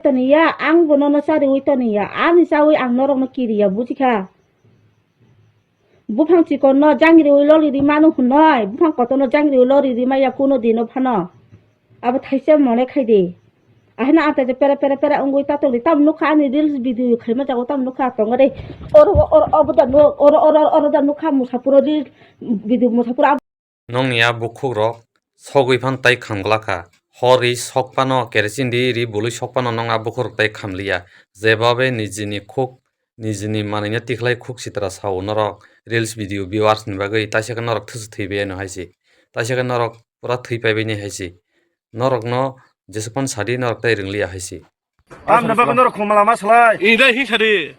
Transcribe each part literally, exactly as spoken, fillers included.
Toniya, ang bo nono chariwi toniya, ani chawi ang norokno kiriya, bujikha? Buphang chikonno jangriwi loriri manu hwnwi, buphang kotorno jangriwi loriri maya kuno dino phano. Abo thaisa mone khaidi. Ahino ante je pere pere pere wngwi ta tongdi, tamo nukha ani reels video khaima jago, tamo nukha tongo de. Oro, oro, obo da nuk, oro, oro, oro da nukha Musapuro reels video, Musapuro abo. Nongni a bukhukrok sogwi phano tai khamglakha. Hor ri sokphano, kerosene ri ri bului sokphano nong a bukhukrok tai khamliya. Jebabe nijini khuk, nijini manwino tikhlai khuk sitra sao norok reels video viewers ni bagwi, taisa khe norok thusu thwibai ano hai se. Taisa khe norok pura thwi paibai ni hai se. Norokno jesukphano sadi norok tai rwngliya hai se. Tamni bagwi norok khumala ma slai? I dai hi sadi.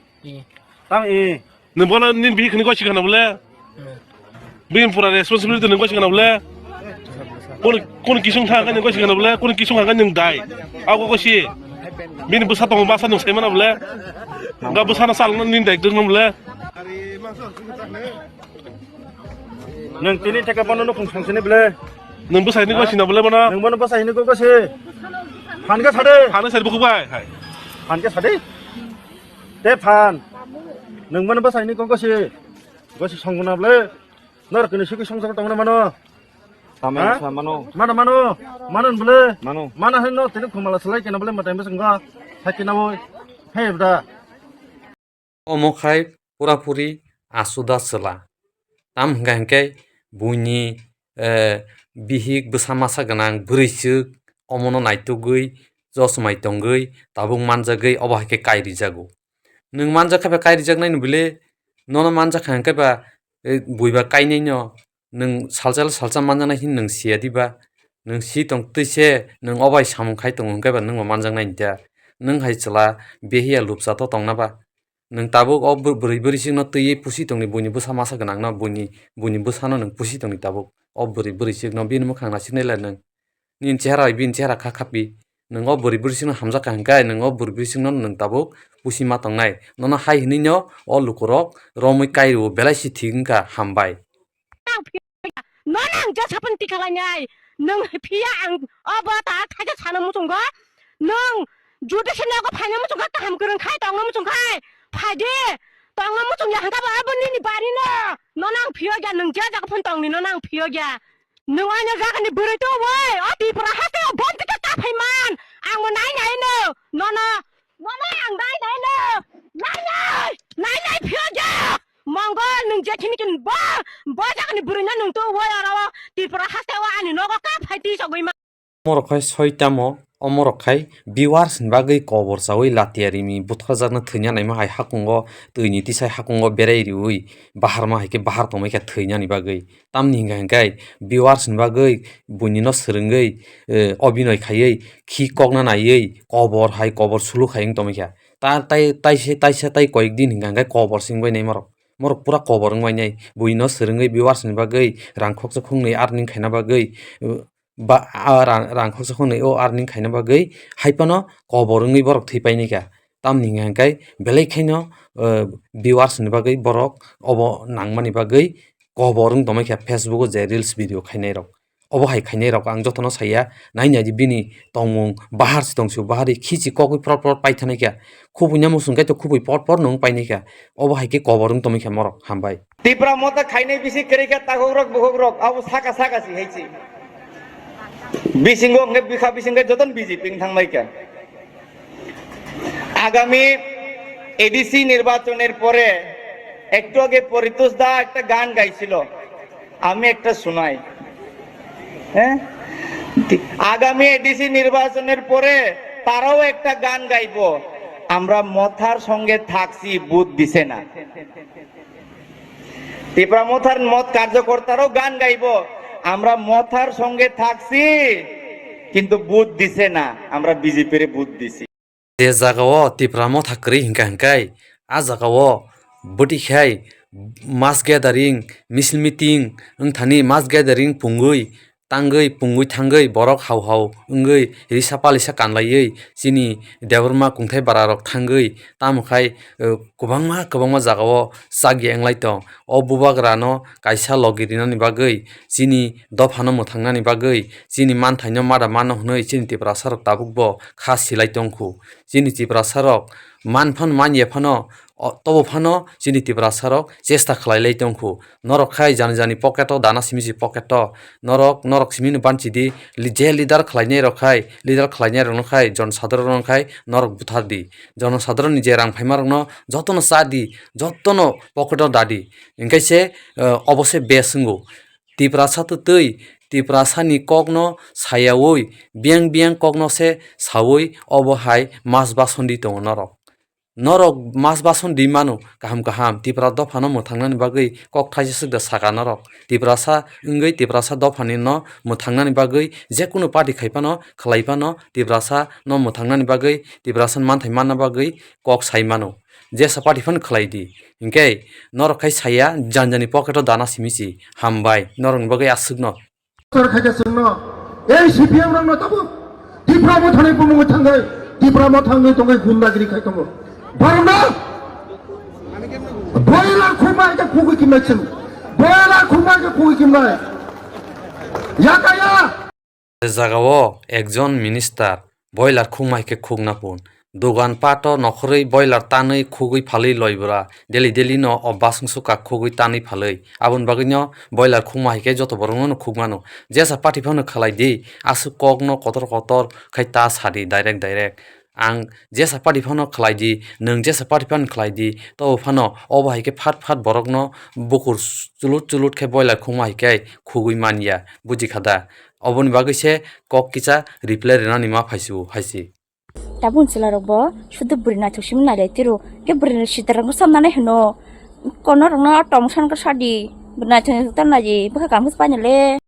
Tam i. Nwng bono nini bihik hwnwi goi sikha na bole? Bini pura responsibility nwng goi sikha na bole? Kono, kono kisung thang khe nwng goi sikha na bole? Kono kisung thang khe nwng dai. Abo goi si. Bini bwsa tongo, bwsa nwng sai mana bole? Ga bwsano salno nini dai dwngno bole? Nwng tini theke bono nukhung song sini bole? Nwng bwsai ni goi sina bole bono? Nwng bono bwsai hini goi goi si. Phan khe sade. Phan khe sade bukhuk bai. Hai. Phan khe sade. Te phan. Nwng bono bwsai hini goi goi si. Goi si song guna bole. Nor kini suki song song tong mano. Tama ha? Sa mano. Mano, mano. Mano bole. Mano. Mano hai no tini khumala slai kena bole matai bwswng go. Hai kena boi. Hai bda. Omo khai pura puri asuda chwla. Tam hwnkha hwnkhe buini, eh, bihik bwsa masa gwnang bwrwichwk omono naitugwi, chosmai tongwi, tabuk manjagwi, obo hai khe kai rijago. Nwng manjak khe bai kai rijaknai ni bwle, nono manjak kha hwnkhe ba, eh, buiba kainai no, nwng salsa salsa manjaknai hwnwi nwng siya diba? Nwng si tong twi se, nwng o bai samung khai tongo hwnkhe ba nwng bo manjaknai ni ta? Nwng hai chwla behiya lupsa to tongna ba? Nwng tabuk o bw-, bwrwi bwrwichwkno twiwi pusi tongni, buini bwsa masa gwnangno, buini, buini bwsano nwng pusi tongni tabuk. O bwrwi bwrwichwkno bini mwkhang nasiknai le nwng? Nini chehara bai bini chehara kha khapi. Nwng o bwrwi bwrwichwkno hamjak kha hwnkhe, nwng o bwrwi bwrwichwkno nwng tabuk pusi ma tongnai. Nono hai hwnwino o lukurok romwi kai rwo, belai si thik wngkha, hambai. Nono ang jesa phano tikha lainai. Nwng phiya ang obo ta thaisa sana muchungo. Nwng judicial nogo phaina muchungkha, kaham kwrwng khai tongna muchungkhai. Phaidi. Tongna muchungya hwnkha ba abo nini bari no. Nono ang phiyo gya, nwng je jaga phano tongni nono ang phiyo gya. Nwng aino jagani bwrwi to oi. O Tripura haste o bonti khe ta phai man. Ang bo nai nai no. Nono. Nono ang nai nai no. Nai nai. Nai nai phiyo gya. Mongol nwng je khini kin bo, bo jagani bwrwi no nwng to oi oro Tripura haste o ani nogo ka phai twi sogwi ma. Omorok khai soi tamo, omorok khai viewers ni bagwi kobor chawi latia rimi butharjakno thwina naima hai hakungo, twi ni tisai hakungo berai riwi baharma hai khe bahar tongmai kha thwinani bagwi. Tamni hwnkha hwnkhe viewers ni bagwi buini no swrwngwi, eh, obinoi khaiwi khi kokna naiwi kobor hai kobor sulu khai wng tongmai kha. Ta-, tai-, taise-, taisa tai koyek din hwnkha hwnkhe kobor se wngbai nai morok. Morok pura kobor wngbai nai. Buino swrwngwi viewers ni bagwi rang khoksa khungnwi earning khaina bagwi, uh, ba, ah, rang, rang khoksa khungnwi o earning khaina bagwi hai phano kobor wngwi borok thwi paini kha. Tamni hwnkha hwnkhe belai khaino, uh, viewers ni bagwi borok obo nangmani bagwi kobor wng tongmai kha Facebook o je reels video khainai rok. Obo hai khainai rok ang jotono saya, nai nai di bini tongmung bahar se tong se, bahar ri khichi kogwi prot prot paithanai kha. Khubui namo chwng khe to khubui pot pot no wng painai kha. Obo hai khe kobor wng tongwi kha morok, hambai. Tipra Motha khainai bisi kwrwi kha takhuk rok bukhuk rok, abo saka saka si hai si. Bisingo hwnkhe bikha bising khe jotono B J P wng thang lai kha. আগামী এডিসি নির্বাচনের পরে একটু আগে পরিতোষ দা একটা গান গাইছিল, আমি একটা শোনাই। হ্যাঁ, আগামী এডিসি নির্বাচনের পরে তারাও একটা গান গাইবো, আমরা মথার সঙ্গে থাকছি, ভোট দিছে না। ত্রিপুরা মথার মত কার্যকর্তারাও গান গাইবো, আমরা মথার সঙ্গে থাকছি, কিন্তু ভোট দিছে না, আমরা বিজেপির ভোট দিছি। Je jagao Tipra Motha kwrwi hwnkha hwnkhe, a jagao bwtwi khai mass gathering, misil meeting wngthani, mass gathering pungwi, tangwi pungwi thangwi borok hau hau wngwi risa palisa kanlaiwi chini Debbarma kungthai bara rok thangwi tamo khai, eh, kwbangma kwbangma jagao chakya wnglai tong. O bubagra no kaisa logi rinani bagwi, chini dopha no mwthangnani bagwi, chini manthaino mada mano hwnwi chini Tiprasa rok tabuk bo kha silai tongkhu. chini Tiprasa rok man phano man ya phano, o, tobo phano chini Tiprasa rok chesta khlai lai tong kho. Norok khai jani jani pocket o dana simi si pocket o, norok, norok simi no banchi di, li-, je leader khlai nai rok khai, leader khlai nai rok no khai, jon sadharon rok no khai norok buthar di. Jon sadharon ni je rang phaima rok no joto no cha di, joto no pocket o da di. Hinkhe se, eh, obo se best wngo. Tiprasa twtwi Tiprasani kokno sayaui, biyang biyang kokno se saui obo hai mas bason di tongo norok. Norok mas bason di mano kaham kaham Tipra dophano mwthangnani bagwi kok thaisa swk da saka norok. Tiprasa wngwi Tiprasa dophani no mwthangnani bagwi jekunu party khai phano khlai phano Tiprasa no mwthangnani bagwi Tiprasa manthai manna bagwi kok sai mano. Jesa party phano khlai di. Hinkhe norok khai saya jani jani pocket o dana simi si. Hambai norokni bagwi aswkno. Sor khaikhe chwngno, ei C P M rokno tabuk Tipra Mothani bumungwi thangwi, Tipra Motha wngwi tongwi gundagiri khai tongo. Borokno boiler khukma hai khe khugwi kimnai chwng. Boiler khukma hai khe khugwi kimnai. Yakaya. Jagao ekjon minister boiler khukma hai khe khukna pun. Dogan pato nokhorwi boiler tanwi khugwi phalwi loibra. Daily daily no o baswng suka khugwi tanwi phalwi. Aboni bagwino boiler khukma hai khe joto borokno no khukmano. Jesa party phano khlai di, aswk kokno kotor kotor khai ta sadi direct direct. Ang jesa party phano khlai di, nwng jesa party phano khlai di, tobo phano obo hai khe phat phat borokno bukur chulut chulut khe boiler khukma hai khe khugwi man ya, buji kha da? Oboni bagwi se kok kisa reply rwnani ma phaisio hai se. Tabuk chwla rok bo sudu bwrwi naithok simi nailai tiro. Khe bwrwi sitra rok samnani hwno. Kono rok no tong san khe sadi. Bwrwi naithok ta naidi bwkha kam khe painale.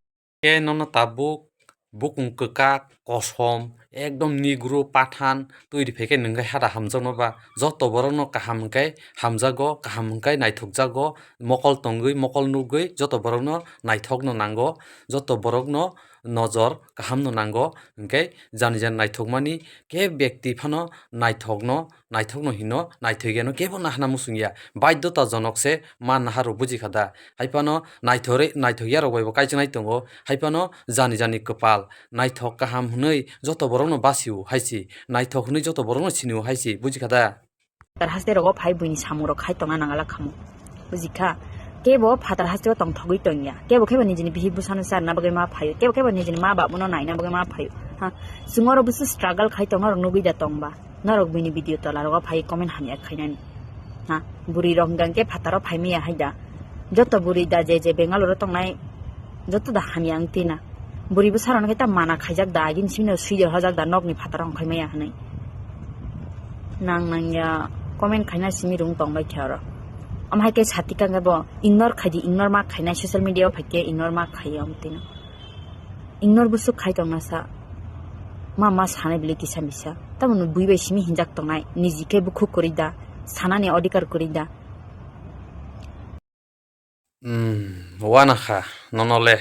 Khe nono tabuk bukung kwkak kosom ekdom negro pathan twi riphaikhe nwng khe hada hamjakno ba? Joto borokno kaham hwnkhe hamjago, kaham hwnkhe naithokjago, mokol tongwi mokol nugwi joto borokno naithokno nango, joto borokno nojor kahamno nango, hwnkhe jani jani naithokmani khe bekti phano naithokno, naithokno hino, naithok yano kebo nahana muchung ya, baidhota jonok se ma naharok buji kha da? Hai phano naithore-, naithok yarok bai bo kaichanai tongo, hai phano jani jani kwpal naithok kaham hwnwi joto borokno basio hai se, naithok hwnwi joto borokno sinio hai se, buji kha da? Phatar haste rogo phai buini samung rok khai tongna nangala khamu. Bujikha? Kebo phatar haste o tongthogwi tongya. Kebo kebo nijini bihik bwsano charna bagwi ma phaio. Kebo kebo nijini ma babuno naina bagwi ma phaio. Ha, chwng oro bwswk struggle khai tongna rok nugwi da tongba. Norok buini video tola rogo phai comment hamya khainani. Ha, bwrwi rok hwnkha khe phataro phai maya hai da. Joto bwrwi da je je Bangalore o tongnai joto da hamya wng tina. Bwrwi bwsarok no khe ta mana khaijak da, agini simi no sui de hojak da, nokni phataro hongkhai maya hwnwi. Nang nang ya comment khaina simi rung tong bai khe oro. Omo hai khe sati kang khe bo ignore khai di, ignore ma khainai, social media o phai khe ignore ma khai ya omo tino. Ignore bwswk khai tong na sa. Ma ma sanai bili kisa misa. Tamo no bui bai simi hinjak tongnai, niji khe bukhuk kwrwi da, sanani odhikar kwrwi da. Umm, uanakha nono le.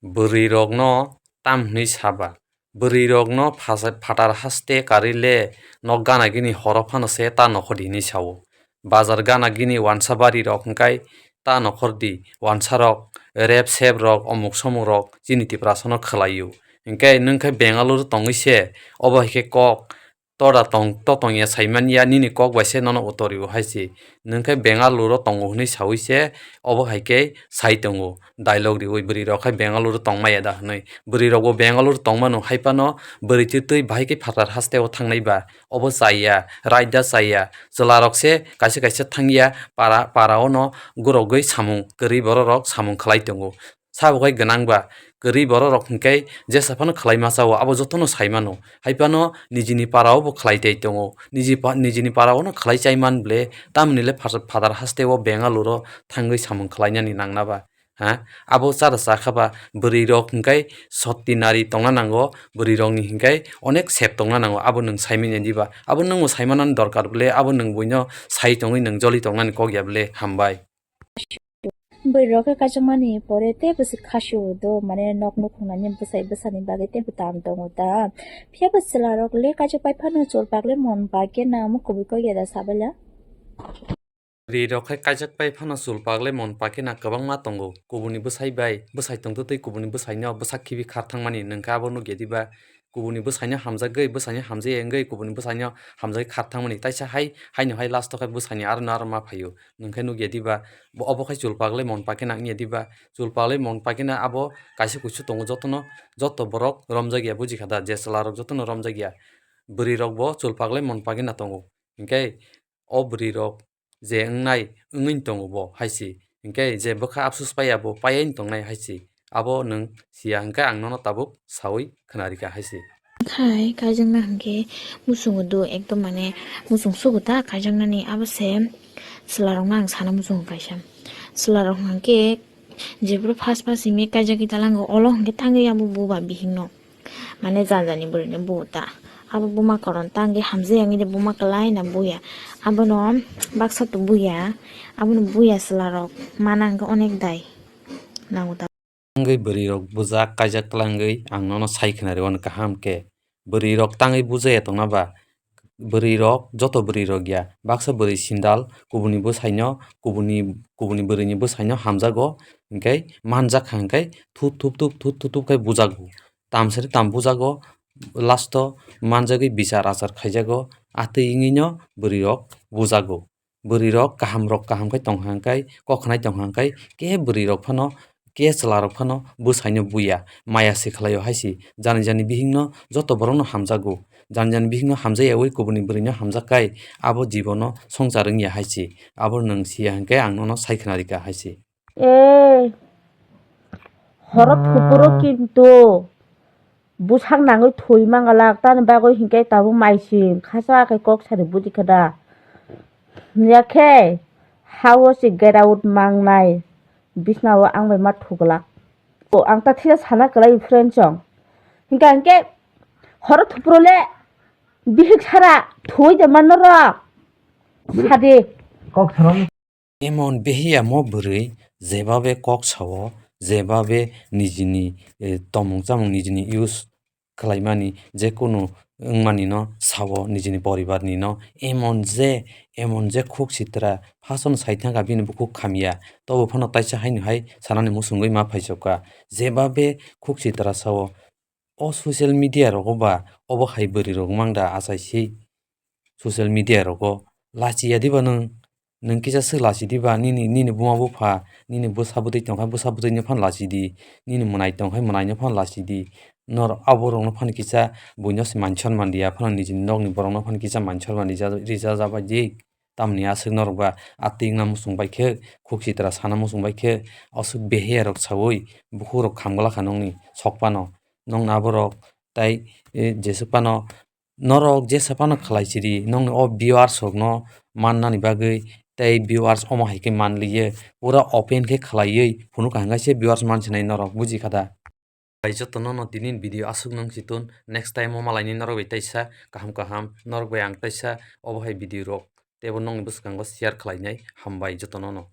Bwrwi rokno tam hwnwi saba? Bwrwi rokno phasa-, phatar haste karwi le nok gana gini horo phano se ta nokhor di hwnwi sao. Bazar gana gini wansa bari rok hwnkhe ta nokhor di, wansa rok, rep sep rok, omuk somuk rok chini Tiprasa no khwlaio. Hwnkhe nwng khe Bengaluru tongwi se, obo hai khe kok, toda tong, to tongya saimanya, nini kok bai se nono utorio hai se. Nwng khe Bengaluru o tongo hwnwi saui se, obo hai khe sai tongo, dialogue riui bwrwi rok khai Bengaluru tongmaya da hwnwi. Bwrwi rok bo Bengaluru tongmano hai phano bwrwi twi twi bahai khe phatar haste o thangnai ba, obo chaya, raida chaya, chwla rok se kaisa kaisa thangya para, para o no gorogwi samung kwrwi borok rok samung khlai tongo. Sabo khai gwnang ba, kwrwi borok rok hwnkhe jesa phano khlai ma chao, abo jotono sai mano. Hai phano nijini para o bo khlai tei tongo. Niji pa-, nijini para o no khlai chai man ble, tamni le phas-, phatar haste o Bengaluru o thangwi samung khlai nani nang na ba? Ha? Abo chara cha kha ba, bwrwi rok hwnkhe sotti nari tongna nango, bwrwi rok ni hwnkhe onek sep tongna nango, abo nwng sai manya di ba? Abo nwng bo sai manani dorkar ble, abo nwng buino sai tongwi nwng joli tongnani kok ya ble? Hambai. Bwrwi rok khe kaijakmani pore teibo se khasio do, mane nok nukhung nani bwsai bwsani bagwi teibo tam tongo da. Phiya bo chwla rok le kaijak pai phano chol pak le mon bai khe na omo kubui kok ya da sabai la. Bwrwi rok khe kaijak pai phano chol pak le mon pak khe na kwbangma tongo. Kubuni bwsai bai, bwsai tongtwtwi kubuni bwsai no bwsak khibi khar thangmani nwng khe abo nuk ya di ba? kubuni bwsaino hamjagwi, bwsaino hamjaya wngwi, kubuni bwsaino hamjagwi khar thangmani. Taisa hai, haino hai last o khe bwsaini aro no aro ma phaio. Nwng khe nukya diba, bo obo khai chul paglai mon pakina wngya diba, chul paglai mon pakina abo kaisa kuisu tongo jotono, joto borok romjakya bujikha da, je chwla rok jotono romjakya. Bwrwi rok bo chul paglai mon pakina tongo. Hinkhe o bwrwi rok je wngnai wngwi tongo bo hai se. Hinkhe je bwkha afsus paiya bo paiya tongnai hai se. Abo nwng siya hinkhe ang nono tabuk sawi khwnarikha hai se. Khai kaijakna hinkhe muchungo do ekdom mane muchung sugo ta kaijaknani abo se chwla rokno ang sana muchungo kaisa. Chwla rok hinkhe jephuru first first himwi kaijagwi talango olo hinkhe tangwi abo buba bihikno. Mane jani jani bwrwini bu ta. Abo buma koron ta wngwi hamjak ya wngwi de buma kwlai no buya. Abono baksa to buya. Abono buya chwla rok mana wngkha onek dai. Nango ta. Wngwi bwrwi rok bujak kaijak twla wngwi ang nono sai khwnari wano kaham khe. Bwrwi rok tangwi bujaya tongna ba. Bwrwi rok joto bwrwi rok ya. Baksa bwrwi sindal kubuni bwsaino kubuni kubuni bwrwini bwsaino hamjago. Hinkhe manjak kha hinkhe thup thup thup thup thup thup khe bujago. Tam sari tam bujago, last o manjagwi bichar achar khaijago, atwi wngwino bwrwi rok bujago. Bwrwi rok kaham rok kaham khai tongkha hwnkhe, kok khnai tongkha hwnkhe, khe bwrwi rok phano, khe chwla rok phano bwsaino buya, maya se khlaio hai se. Jani jani bihikno joto borokno hamjago, jani jani bihikno hamjak yaui kubuni bwrwino hamjak khai abo jibono swngchar wngya hai se. Abo nwng siya hwnkhe ang nono sai khwnarikha hai se. Ei, horo thupuro kintu bwsak nangwi thwi mangalak, tani bagwi hinkhe tabuk maiching khasa khe kok sari budi khe da. Yakhe hao se get out mangnai bisnao ang bai ma thuglak. O, ang ta thila sana kwlai friend chong. Hinkhe hinkhe horo thupuro le bihik sara thwi de man norok. Sadi. Kok sana. Emon behiyamo bwrwi jebabe kok sao, jebabe nijini, eh, tomung chamung nijini use khlaimani, jekunu wngmanino sao, nijini poribarnino emon je, emon je khuk sitra, phasono sai thangkha bini bukhuk khamya, tobo phano taisa haino hai sanani muchungwi ma phaichokha. Jebabe khuk sitra sao, o social media rogo ba obo hai bwrwi rok mang da achai se. Social media rogo lachiya diba nwng, nwng kisa swk lachi diba nini, nini buma bupha, nini bwsa bwtwi tongkha bwsa bwtwino phano lachi di, nini mwnai tongkha mwnaino phano lachi di, norok abo rokno phano kisa buino se man sor man diya phano nijini nokni borokno phano kisa man sor man rija, rija jabai di. Tamoni aswk norok ba atwi wngna muchung bai khe, khuk sitra sana muchung bai khe, aswk beheya rok saui bukhuk rok kham glak kha nokni sok phano. Nokni aborok tai, eh, jeswk phano norok jesa phano khlai siri nokni o viewers rokno mannani bagwi tei viewers omo hai khe man liye pura open khe khlaiwi phunuk kha hwnkhe se viewers man sinai norok buji kha da. Bai jotono no tini video aswk nung si tun, next time o malaini norok bai taisa kaham kaham norok bai ang taisa obo hai video rok teibo nokni bwskango share khlainai. Hambai jotono no.